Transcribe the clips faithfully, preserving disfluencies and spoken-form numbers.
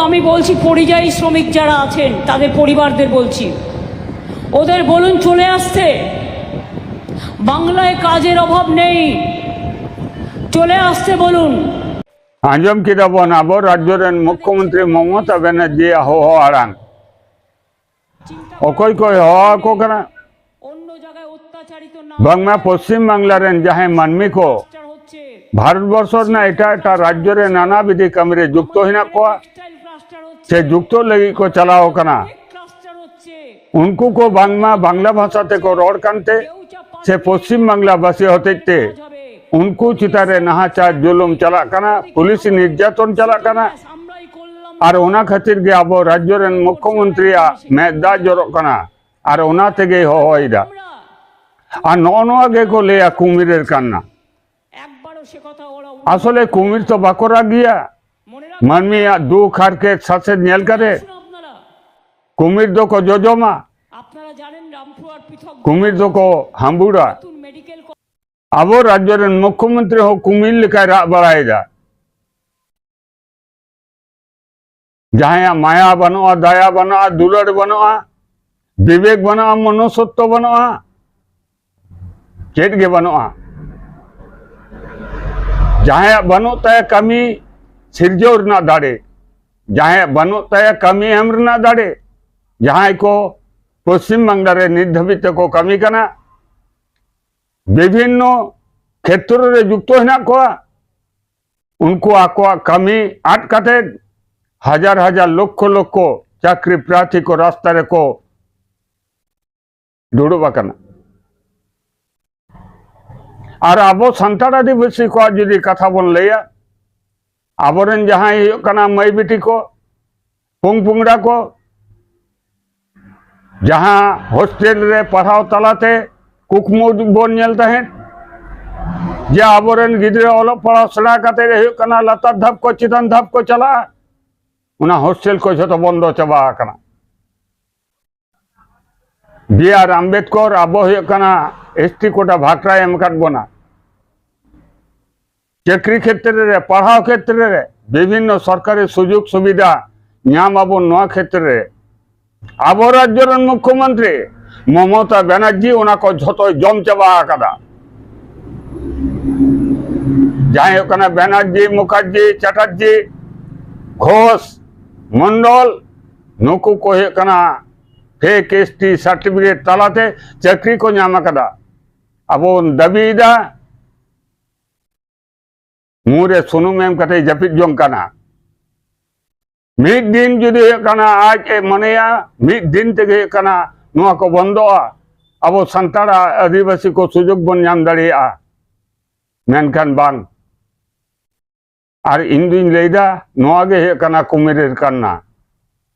আমি বলছি, পরিযায়ী শ্রমিক যারা আছেন, তাদের পরিবারদের বলছি, ওদের বলুন চলে আসতে। বাংলায় কাজের অভাব নেই, চলে আসতে বলুন। ᱟᱸᱡᱚᱢ ᱠᱮᱫᱟ ᱵᱚᱱ ᱟᱵᱚ ᱨᱟᱡᱽᱡᱚ ᱨᱮᱱ ᱢᱩᱠᱷᱭᱚᱢᱚᱱᱛᱨᱤ ᱢᱚᱢᱚᱛᱟ ᱵᱮᱱᱟᱨᱡᱤᱭᱟᱜ ᱦᱚᱦᱚ ᱟᱲᱟᱝ᱾ ᱚᱠᱚᱭ ᱠᱚᱭ ᱦᱚᱦᱚ ᱟᱠᱚ ᱠᱟᱱᱟ? অন্য জায়গায় অত্যাচারিত না ᱵᱟᱝᱢᱟ ᱯᱚᱥᱪᱤᱢ ᱵᱟᱝᱞᱟ ᱨᱮᱱ ᱡᱟᱦᱟᱸᱭ ᱢᱟᱹᱱᱢᱤ ᱠᱚ হচ্ছে, ᱵᱷᱟᱨᱚᱛ ᱵᱚᱨᱥᱚ ᱨᱮᱱᱟᱜ ᱮᱴᱟᱜ ᱮᱴᱟᱜ ᱨᱟᱡᱽᱡᱚ ᱨᱮ ᱱᱟᱱᱟ ᱵᱤᱫᱷᱤ ᱠᱟᱹᱢᱤ ᱨᱮ ᱡᱩᱠᱛᱚ ᱦᱮᱱᱟᱜ ᱠᱚᱣᱟ, টেক্সটাইল ক্লাস্টার হচ্ছে, ᱥᱮ ᱡᱩᱠᱛᱚ ᱞᱟᱹᱜᱤᱫ ᱠᱚ ᱪᱟᱞᱟᱣ ᱠᱟᱱᱟ, ক্লাস্টার হচ্ছে, ᱩᱱᱠᱩ ᱠᱚ ᱵᱟᱝᱢᱟ ᱵᱟᱝᱞᱟ ᱵᱷᱟᱥᱟ ᱛᱮᱠᱚ ᱨᱚᱲ ᱠᱟᱱᱛᱮ ᱥᱮ ᱯᱚᱥᱪᱤᱢ ᱵᱟᱝᱞᱟ ᱵᱟᱥᱤ ᱦᱚᱛᱮᱡ ᱛᱮ ᱩᱱᱠᱩ ᱪᱮᱛᱟᱱ ᱨᱮ ᱱᱟᱦᱟᱪᱟᱨ ᱡᱩᱞᱩᱢ ᱪᱟᱞᱟᱜ ᱠᱟᱱᱟ, ᱯᱩᱞᱤᱥ ᱱᱤᱨᱡᱟᱛᱚᱱ ᱪᱟᱞᱟᱜ ᱠᱟᱱᱟ᱾ ᱟᱨ ᱚᱱᱟ ᱠᱷᱟᱹᱛᱤᱨ ᱜᱮ ᱟᱵᱚ ᱨᱟᱡᱽᱡᱚ ᱨᱮᱱ ᱢᱩᱠᱷᱭᱚᱢᱚᱱᱛᱨᱤᱭᱟᱜ ᱢᱮᱫ ᱫᱟᱜ ᱡᱚᱨᱚᱜ ᱠᱟᱱᱟ᱾ ᱟᱨ ᱚᱱᱟ ᱛᱮᱜᱮᱭ ᱦᱚᱦᱚᱭᱮᱫᱟ᱾ ᱟᱨ ᱱᱚᱜᱼᱚ ᱱᱚᱣᱟ ᱜᱮᱠᱚ ᱞᱟᱹᱭᱟ ᱠᱩᱢᱤᱨᱮᱨ ᱠᱟᱱᱱᱟ᱾ একবারও সে কথা ওরা ᱟᱥᱚᱞᱮ ᱠᱩᱢᱤᱨ ᱛᱚ ᱵᱟᱠᱚ ᱨᱟᱜ ᱜᱮᱭᱟ᱾ মনে রাখ, ᱢᱟᱹᱱᱢᱤᱭᱟᱜ ᱫᱩᱠ ᱦᱟᱨᱠᱮᱛ ᱥᱟᱥᱮᱛ ᱧᱮᱞ ᱠᱟᱛᱮ শুনুন আপনারা, ᱠᱩᱢᱤᱨ ᱫᱚᱠᱚ ᱡᱚᱡᱚᱢᱟ, আপনারা জানেন রামপুরহাট পৃথক ᱠᱩᱢᱤᱨ ᱫᱚᱠᱚ ᱦᱟᱸᱵᱩᱲᱟ᱾ নতুন মেডিকেল ᱟᱵᱚ ᱨᱟᱡᱽᱡᱚ ᱨᱮᱱ ᱢᱩᱠᱷᱭᱚᱢᱚᱱᱛᱨᱤ ᱦᱚᱸ ᱠᱩᱢᱤᱨ ᱞᱮᱠᱟᱭ ᱨᱟᱜ ᱵᱟᱲᱟᱭᱮᱫᱟ᱾ ᱡᱟᱦᱟᱸᱭᱟᱜ ᱢᱟᱭᱟ ᱵᱟᱹᱱᱩᱜᱼᱟ, ᱫᱟᱭᱟ ᱵᱟᱹᱱᱩᱜᱼᱟ, ᱫᱩᱞᱟᱹᱲ ᱵᱟᱹᱱᱩᱜᱼᱟ, ᱵᱤᱵᱮᱠ ᱵᱟᱹᱱᱩᱜᱼᱟ, ᱢᱚᱱᱩᱥᱚᱛᱛᱚ ᱵᱟᱹᱱᱩᱜᱼᱟ, ᱪᱮᱫ ᱜᱮ ᱵᱟᱹᱱᱩᱜᱼᱟ᱾ ᱡᱟᱦᱟᱸᱭᱟᱜ ᱵᱟᱹᱱᱩᱜ ᱛᱟᱭᱟ ᱠᱟᱹᱢᱤ ᱥᱤᱨᱡᱟᱹᱣ ᱨᱮᱱᱟᱜ ᱫᱟᱲᱮ, ᱡᱟᱦᱟᱸᱭᱟᱜ ᱵᱟᱹᱱᱩᱜ ᱛᱟᱭᱟ ᱠᱟᱹᱢᱤ ᱮᱢ ᱨᱮᱱᱟᱜ ᱫᱟᱲᱮ, ᱡᱟᱦᱟᱸᱭ ᱠᱚ ᱯᱚᱥᱪᱤᱢ ᱵᱟᱝᱞᱟ ᱨᱮ ᱱᱤᱛ ᱫᱷᱟᱹᱵᱤᱡ ᱛᱮᱠᱚ ᱠᱟᱹᱢᱤ ᱠᱟᱱᱟ, ᱵᱤᱵᱷᱤᱱᱱᱚ ᱠᱷᱮᱛᱨᱚ ᱨᱮ ᱡᱩᱠᱛᱚ ᱦᱮᱱᱟᱜ ᱠᱚᱣᱟ, ᱩᱱᱠᱩ ᱟᱠᱚᱣᱟᱜ ᱠᱟᱹᱢᱤ ᱟᱫ ᱠᱟᱛᱮ ᱦᱟᱡᱟᱨ ᱦᱟᱡᱟᱨ ᱞᱚᱠᱠᱷᱚ ᱞᱚᱠᱠᱷᱚ ᱪᱟᱹᱠᱨᱤ ᱯᱨᱟᱨᱛᱷᱤ ᱠᱚ ᱨᱟᱥᱛᱟ ᱨᱮᱠᱚ ᱫᱩᱲᱩᱵ ᱟᱠᱟᱱᱟ᱾ ᱟᱨ ᱟᱵᱚ ᱥᱟᱱᱛᱟᱲ ᱟᱹᱫᱤᱵᱟᱹᱥᱤ ᱠᱚᱣᱟᱜ ᱡᱩᱫᱤ ᱠᱟᱛᱷᱟ ᱵᱚᱱ ᱞᱟᱹᱭᱟ, ᱟᱵᱚᱨᱮᱱ ᱡᱟᱦᱟᱸᱭ ᱦᱩᱭᱩᱜ ᱠᱟᱱᱟ ᱢᱟᱹᱭ ᱵᱤᱴᱤ ᱠᱚ, ᱯᱩᱝ ᱯᱩᱝᱲᱟ ᱠᱚ, ᱡᱟᱦᱟᱸ ᱦᱳᱥᱴᱮᱞ ᱨᱮ ᱯᱟᱲᱦᱟᱣ ᱛᱟᱞᱟᱛᱮ ᱠᱩᱠᱢᱩ ᱵᱚᱱ ᱧᱮᱞ ᱛᱟᱦᱮᱸᱫ ᱡᱮ ᱟᱵᱚᱨᱮᱱ ᱜᱤᱫᱽᱨᱟᱹ ᱚᱞᱚᱜ ᱯᱟᱲᱦᱟᱣ ᱥᱮᱬᱟ ᱠᱟᱛᱮ ᱦᱩᱭᱩᱜ ᱠᱟᱱᱟ ᱞᱟᱛᱟᱨ ᱫᱷᱟᱯ ᱠᱚ ᱪᱮᱛᱟᱱ ᱫᱷᱟᱯ ᱠᱚ ᱪᱟᱞᱟᱜᱼᱟ, ᱚᱱᱟ ᱦᱳᱥᱴᱮᱞ ᱠᱚ ᱡᱷᱚᱛᱚ ᱵᱚᱱᱫᱚ ᱪᱟᱵᱟ ᱟᱠᱟᱱᱟ᱾ ᱵᱤ ᱟᱨ ᱟᱢᱵᱮᱫᱠᱚᱨ ᱟᱵᱚ ᱦᱩᱭᱩᱜ ᱠᱟᱱᱟ ᱮᱥ ᱴᱤ ᱠᱳᱴᱟ ᱵᱷᱟᱠᱨᱟᱭ ᱮᱢ ᱟᱠᱟᱫ ᱵᱚᱱᱟ᱾ ᱪᱟᱹᱠᱨᱤ ᱠᱷᱮᱛᱨᱮ ᱨᱮ, ᱯᱟᱲᱦᱟᱣ ᱠᱷᱮᱛᱨᱮ ᱨᱮ, ᱵᱤᱵᱷᱤᱱᱱᱚ ᱥᱚᱨᱠᱟᱨᱤ ᱥᱩᱡᱳᱜᱽ ᱥᱩᱵᱤᱫᱷᱟ ᱧᱟᱢ ᱟᱵᱚᱱ, ᱱᱚᱣᱟ ᱠᱷᱮᱛᱨᱮ ᱨᱮ ᱟᱵᱚ ᱨᱟᱡᱽᱡᱚ ᱨᱮᱱ ᱢᱩᱠᱷᱭᱚᱢᱚᱱᱛᱨᱤ ᱢᱚᱢᱚᱛᱟ ᱵᱟᱱᱟᱨᱡᱤ ᱚᱱᱟ ᱠᱚ ᱡᱷᱚᱛᱚᱭ ᱡᱚᱢ ᱪᱟᱵᱟ ᱟᱠᱟᱫᱟ᱾ ᱡᱟᱦᱟᱸᱭ ᱦᱩᱭᱩᱜ ᱠᱟᱱᱟ ᱵᱟᱱᱟᱨᱡᱤ, ᱢᱩᱠᱷᱟᱨᱡᱤ, ᱪᱟᱴᱟᱨᱡᱤ, ᱜᱷᱳᱥ, ᱢᱚᱱᱰᱚᱞ, ᱱᱩᱠᱩ ᱠᱚ ᱦᱩᱭᱩᱜ ᱠᱟᱱᱟ ᱯᱷᱮᱠ ᱮᱥ ᱴᱤ ᱥᱟᱨᱴᱤᱯᱷᱤᱠᱮᱴ ᱛᱟᱞᱟᱛᱮ ᱪᱟᱹᱠᱨᱤ ᱠᱚ ᱧᱟᱢ ᱟᱠᱟᱫᱟ᱾ ᱟᱵᱚ ᱵᱚᱱ ᱫᱟᱹᱵᱤᱭᱮᱫᱟ, ᱢᱩ ᱨᱮ ᱥᱩᱱᱩᱢ ᱮᱢ ᱠᱟᱛᱮ ᱡᱟᱹᱯᱤᱫ ᱡᱚᱝ ᱠᱟᱱᱟ᱾ ᱢᱤᱫ ᱫᱤᱱ ᱡᱩᱫᱤ ᱦᱩᱭᱩᱜ ᱠᱟᱱᱟ ᱟᱡ ᱮ ᱢᱚᱱᱮᱭᱟ, ᱢᱤᱫ ᱫᱤᱱ ᱛᱮᱜᱮ ᱦᱩᱭᱩᱜ ᱠᱟᱱᱟ ᱱᱚᱣᱟ ᱠᱚ ᱵᱚᱱᱫᱚᱜᱼᱟ, ᱟᱵᱚ ᱥᱟᱱᱛᱟᱲ ᱟᱹᱫᱤᱵᱟᱹᱥᱤ ᱠᱚ ᱥᱩᱡᱳᱜᱽ ᱵᱚᱱ ᱧᱟᱢ ᱫᱟᱲᱮᱭᱟᱜᱼᱟ᱾ ᱢᱮᱱᱠᱷᱟᱱ ᱵᱟᱝ᱾ ᱟᱨ ᱤᱧ ᱫᱩᱧ ᱞᱟᱹᱭᱫᱟ, ᱱᱚᱣᱟ ᱜᱮ ᱦᱩᱭᱩᱜ ᱠᱟᱱᱟ ᱠᱩᱢᱤᱨᱮᱨ ᱠᱟᱱᱱᱟ᱾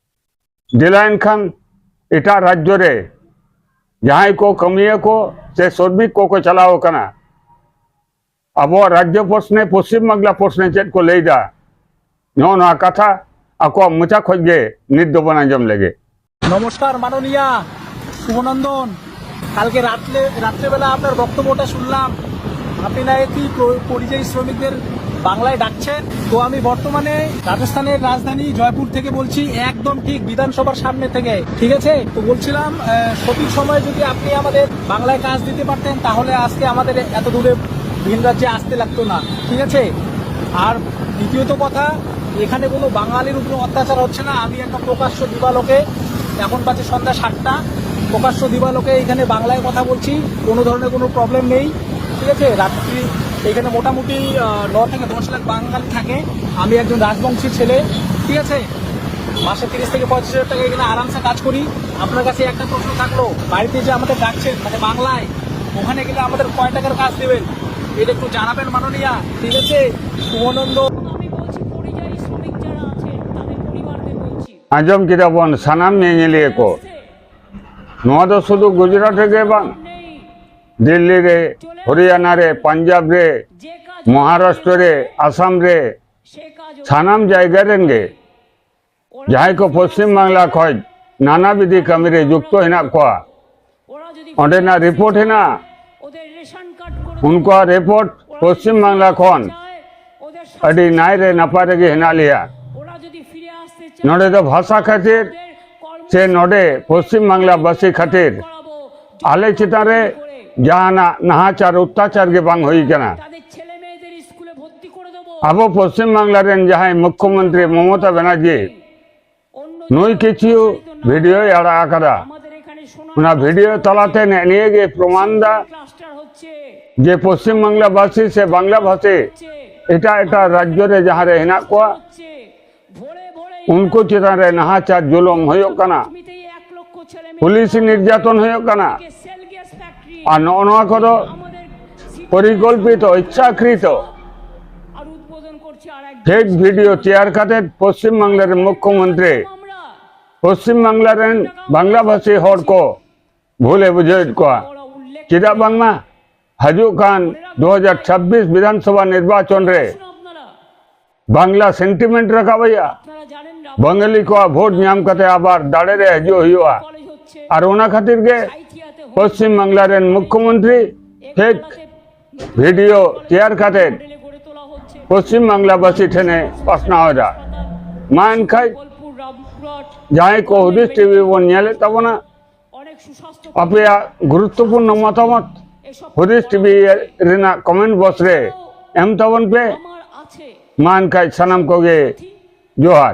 ᱫᱮᱞᱟ ᱮᱱᱠᱷᱟᱱ ᱮᱴᱟᱜ ᱨᱟᱡᱽᱡᱚ ᱨᱮ ᱡᱟᱦᱟᱸᱭ ᱠᱚ ᱠᱟᱹᱢᱤᱭᱟᱹ ᱠᱚ ᱥᱮ ᱥᱨᱚᱢᱤᱠ ᱠᱚᱠᱚ ᱪᱟᱞᱟᱣ ᱟᱠᱟᱱᱟ, ᱟᱵᱚᱣᱟᱜ ᱨᱟᱡᱽᱡᱚ ᱯᱨᱚᱥᱱᱮ, ᱯᱚᱥᱪᱤᱢ ᱵᱟᱝᱞᱟ ᱯᱨᱚᱥᱱᱮ ᱪᱮᱫ ᱠᱚ ᱞᱟᱹᱭᱫᱟ, ᱱᱚᱜᱼᱚ ᱱᱚᱣᱟ ᱠᱟᱛᱷᱟ ᱟᱠᱚᱣᱟᱜ ᱢᱚᱪᱟ ᱠᱷᱚᱡ ᱜᱮ ᱱᱤᱛ ᱫᱚᱵᱚᱱ ᱟᱸᱡᱚᱢ ᱞᱮᱜᱮ᱾ নমস্কার মাননীয়া শুভনন্দন। কালকে রাত্রে রাত্রেবেলা আপনার বক্তব্যটা শুনলাম, আপনি নাকি প্র- পরিযায়ী শ্রমিকদের বাংলায় ডাকছেন। তো আমি বর্তমানে রাজস্থানের রাজধানী জয়পুর থেকে বলছি, একদম ঠিক বিধানসভার সামনে থেকে, ঠিক আছে? তো বলছিলাম, আহ, সঠিক সময় যদি আপনি আমাদের বাংলায় কাজ দিতে পারতেন, তাহলে আজকে আমাদের এত দূরে ভিন রাজ্যে আসতে লাগতো না, ঠিক আছে? আর দ্বিতীয়ত কথা, এখানে কোনো বাঙালির উপরে অত্যাচার হচ্ছে না। আমি একটা প্রকাশ্য দিবালোকে, এখন বাজে সন্ধ্যা সাতটা, প্রকাশ্য দিবালোকে এখানে বাংলায় কথা বলছি, কোনো ধরনের কোনো প্রবলেম নেই, ঠিক আছে? রাত্রি এখানে মোটামুটি আহ, ন থেকে দশ লাখ বাঙালি থাকে। আমি একজন রাজবংশী ছেলে, ঠিক আছে? মাসে তিরিশ থেকে পঁয়ত্রিশ হাজার টাকা এখানে আরামসে কাজ করি। আপনার কাছে একটা প্রশ্ন থাকলো, বাড়িতে যে আমাদের ডাকছেন, মানে বাংলায়, ওখানে গেলে আমাদের কয় টাকার কাজ দেবেন, এটা একটু জানাবেন মাননীয়া, ঠিক আছে? শুভনন্দ। আমি বলছি পরিযায়ী শ্রমিক যারা আছেন তাদের পরিবারদের বলছি। ᱟᱸᱡᱚᱢ ᱠᱮᱫᱟ ᱵᱚᱱ ᱥᱟᱱᱟᱢ ᱧᱮᱧᱮᱞᱤᱭᱟᱹ ᱠᱚ, ᱱᱚᱣᱟ ᱫᱚ ᱥᱩᱫᱷᱩ ᱜᱩᱡᱽᱨᱟᱴ ᱨᱮᱜᱮ ᱵᱟᱝ, ᱫᱤᱞᱞᱤ ᱨᱮ, ᱦᱚᱨᱤᱭᱟᱱᱟ ᱨᱮ, ᱯᱟᱧᱡᱟᱵᱽ ᱨᱮ, ᱢᱚᱦᱟᱨᱟᱥᱴᱨᱚ ᱨᱮ, ᱟᱥᱟᱢ ᱨᱮ, ᱥᱟᱱᱟᱢ ᱡᱟᱭᱜᱟ ᱨᱮᱱ ᱜᱮ ᱡᱟᱦᱟᱸᱭ ᱠᱚ ᱯᱚᱥᱪᱤᱢ ᱵᱟᱝᱞᱟ ᱠᱷᱚᱱ ᱱᱟᱱᱟ ᱵᱤᱫᱷᱤ ᱠᱟᱹᱢᱤ ᱨᱮ ᱡᱩᱠᱛᱚ ᱦᱮᱱᱟᱜ ᱠᱚᱣᱟ, ᱚᱸᱰᱮᱱᱟᱜ ᱨᱤᱯᱳᱨᱴ ᱦᱮᱱᱟᱜᱼᱟ᱾ ᱩᱱᱠᱩᱣᱟᱜ ᱨᱤᱯᱳᱨᱴ ᱯᱚᱥᱪᱤᱢ ᱵᱟᱝᱞᱟ ᱠᱷᱚᱱ ᱟᱹᱰᱤ ᱱᱟᱭ ᱨᱮ ᱱᱟᱯᱟᱭ ᱨᱮᱜᱮ ᱦᱮᱱᱟᱜ ᱞᱮᱭᱟ᱾ ᱱᱚᱰᱮ ᱫᱚ ᱵᱷᱟᱥᱟ ᱠᱷᱟᱹᱛᱤᱨ ᱥᱮ ᱱᱚᱰᱮ ᱯᱚᱥᱪᱤᱢ ᱵᱟᱝᱞᱟ ᱵᱟᱹᱥᱤ ᱠᱷᱟᱹᱛᱤᱨ ᱟᱞᱮ ᱪᱮᱛᱟᱱ ᱨᱮ ᱡᱟᱦᱟᱱᱟᱜ ᱱᱟᱦᱟᱪᱟᱨ ᱚᱛᱛᱟᱪᱟᱨ ᱜᱮ ᱵᱟᱝ ᱦᱩᱭ ᱠᱟᱱᱟ᱾ ᱟᱵᱚ ᱯᱚᱥᱪᱤᱢ ᱵᱟᱝᱞᱟ ᱨᱮᱱ ᱡᱟᱦᱟᱸᱭ ᱢᱩᱠᱷᱭᱚᱢᱚᱱᱛᱨᱤ ᱢᱚᱢᱚᱛᱟ ᱵᱟᱱᱟᱨᱡᱤ, ᱱᱩᱭ ᱠᱤᱪᱷᱩ ᱵᱷᱤᱰᱤᱭᱳᱭ ᱟᱲᱟᱜ ᱟᱠᱟᱫᱟ᱾ ᱚᱱᱟ ᱵᱷᱤᱰᱤᱭᱳ ᱛᱟᱞᱟᱛᱮ ᱱᱮᱜ ᱱᱤᱭᱟᱹ ᱜᱮ ᱯᱨᱚᱢᱟᱱ ᱫᱟ ᱡᱮ ᱯᱚᱥᱪᱤᱢ ᱵᱟᱝᱞᱟ ᱵᱷᱟᱥᱤ ᱥᱮ ᱵᱟᱝᱞᱟ ᱵᱷᱟᱥᱤ ᱮᱴᱟᱜ ᱮᱴᱟᱜ ᱨᱟᱡᱽᱡᱚ ᱨᱮ ᱡᱟᱦᱟᱸ ᱨᱮ ᱦᱮᱱᱟᱜ ᱠᱚᱣᱟ, ᱩᱱᱠᱩ ᱪᱮᱛᱟᱱ ᱨᱮ ᱱᱟᱦᱟᱪᱟᱨ ᱡᱩᱞᱩᱢ ᱦᱩᱭᱩᱜ ᱠᱟᱱᱟ, ᱯᱩᱞᱤᱥ ᱱᱤᱨᱡᱟᱛᱚᱱ ᱦᱩᱭᱩᱜ ᱠᱟᱱᱟ᱾ ᱟᱨ ᱱᱚᱜᱼᱚ ᱱᱚᱣᱟ ᱠᱚᱫᱚ ᱯᱚᱨᱤᱠᱚᱞᱯᱤᱛᱚ, ᱤᱪᱪᱷᱟᱠᱨᱤᱛᱚ ᱯᱷᱮᱠ ᱵᱷᱤᱰᱤᱭᱳ ᱛᱮᱭᱟᱨ ᱠᱟᱛᱮ ᱯᱚᱥᱪᱤᱢ ᱵᱟᱝᱞᱟ ᱨᱮᱱ ᱢᱩᱠᱷᱭᱚᱢᱚᱱᱛᱨᱤ ᱯᱚᱥᱪᱤᱢ ᱵᱟᱝᱞᱟ ᱨᱮᱱ ᱵᱟᱝᱞᱟ ᱵᱷᱟᱥᱤ ᱦᱚᱲ ᱠᱚ ᱵᱷᱩᱞᱮ ᱵᱩᱡᱷᱟᱹᱣᱮᱫ ᱠᱚᱣᱟ᱾ ᱪᱮᱫᱟᱜ ᱵᱟᱝᱢᱟ ᱦᱤᱡᱩᱜ ᱠᱟᱱ ᱫᱩ ᱦᱟᱡᱟᱨ ᱪᱷᱟᱵᱵᱤᱥ ᱵᱤᱫᱷᱟᱱ ᱥᱚᱵᱷᱟ ᱱᱤᱨᱵᱟᱪᱚᱱ ᱨᱮ ᱵᱟᱝᱞᱟ ᱥᱮᱱᱴᱤᱢᱮᱱᱴ ᱨᱟᱠᱟᱵ ᱦᱩᱭᱩᱜᱼᱟ᱾ ᱵᱟᱝᱜᱟᱞᱤ ᱠᱚᱣᱟᱜ ᱵᱷᱳᱴ ᱧᱟᱢ ᱠᱟᱛᱮ ᱟᱵᱟᱨ ᱫᱟᱲᱮ ᱨᱮ ᱦᱤᱡᱩᱜ ᱦᱩᱭᱩᱜᱼᱟ᱾ ᱟᱨ ᱚᱱᱟ ᱠᱷᱟᱹᱛᱤᱨ ᱜᱮ ᱯᱚᱥᱪᱤᱢ ᱵᱟᱝᱞᱟ ᱨᱮᱱ ᱢᱩᱠᱷᱭᱚᱢᱚᱱᱛᱨᱤ ᱯᱷᱮᱠ ᱵᱷᱤᱰᱤᱭᱳ ᱛᱮᱭᱟᱨ ᱠᱟᱛᱮ ᱯᱚᱥᱪᱤᱢ ᱵᱟᱝᱞᱟ ᱵᱟᱥᱤ ᱴᱷᱮᱱᱮ ᱯᱟᱥᱱᱟᱣ ᱮᱫᱟ᱾ ᱢᱟ ᱮᱱᱠᱷᱟᱡ ᱡᱟᱦᱟᱸᱭ ᱠᱚ ᱦᱩᱫᱤᱥ ᱴᱤᱵᱷᱤ ᱵᱚᱱ ᱧᱮᱞᱮᱫ ᱛᱟᱵᱚᱱᱟ, ᱟᱯᱮᱭᱟᱜ ᱜᱩᱨᱩᱛᱛᱚᱯᱩᱨᱱᱚ ᱢᱚᱛᱟᱢᱚᱛ ᱦᱩᱫᱤᱥ ᱴᱤᱵᱷᱤ ᱨᱮᱱᱟᱜ ᱠᱚᱢᱮᱱᱴ ᱵᱚᱠᱥ ᱨᱮ ᱮᱢ ᱛᱟᱵᱚᱱ ᱯᱮ᱾ ᱢᱟ ᱮᱱᱠᱷᱟᱡ ᱥᱟᱱᱟᱢ ᱠᱚᱜᱮ ᱡᱚᱦᱟᱨ᱾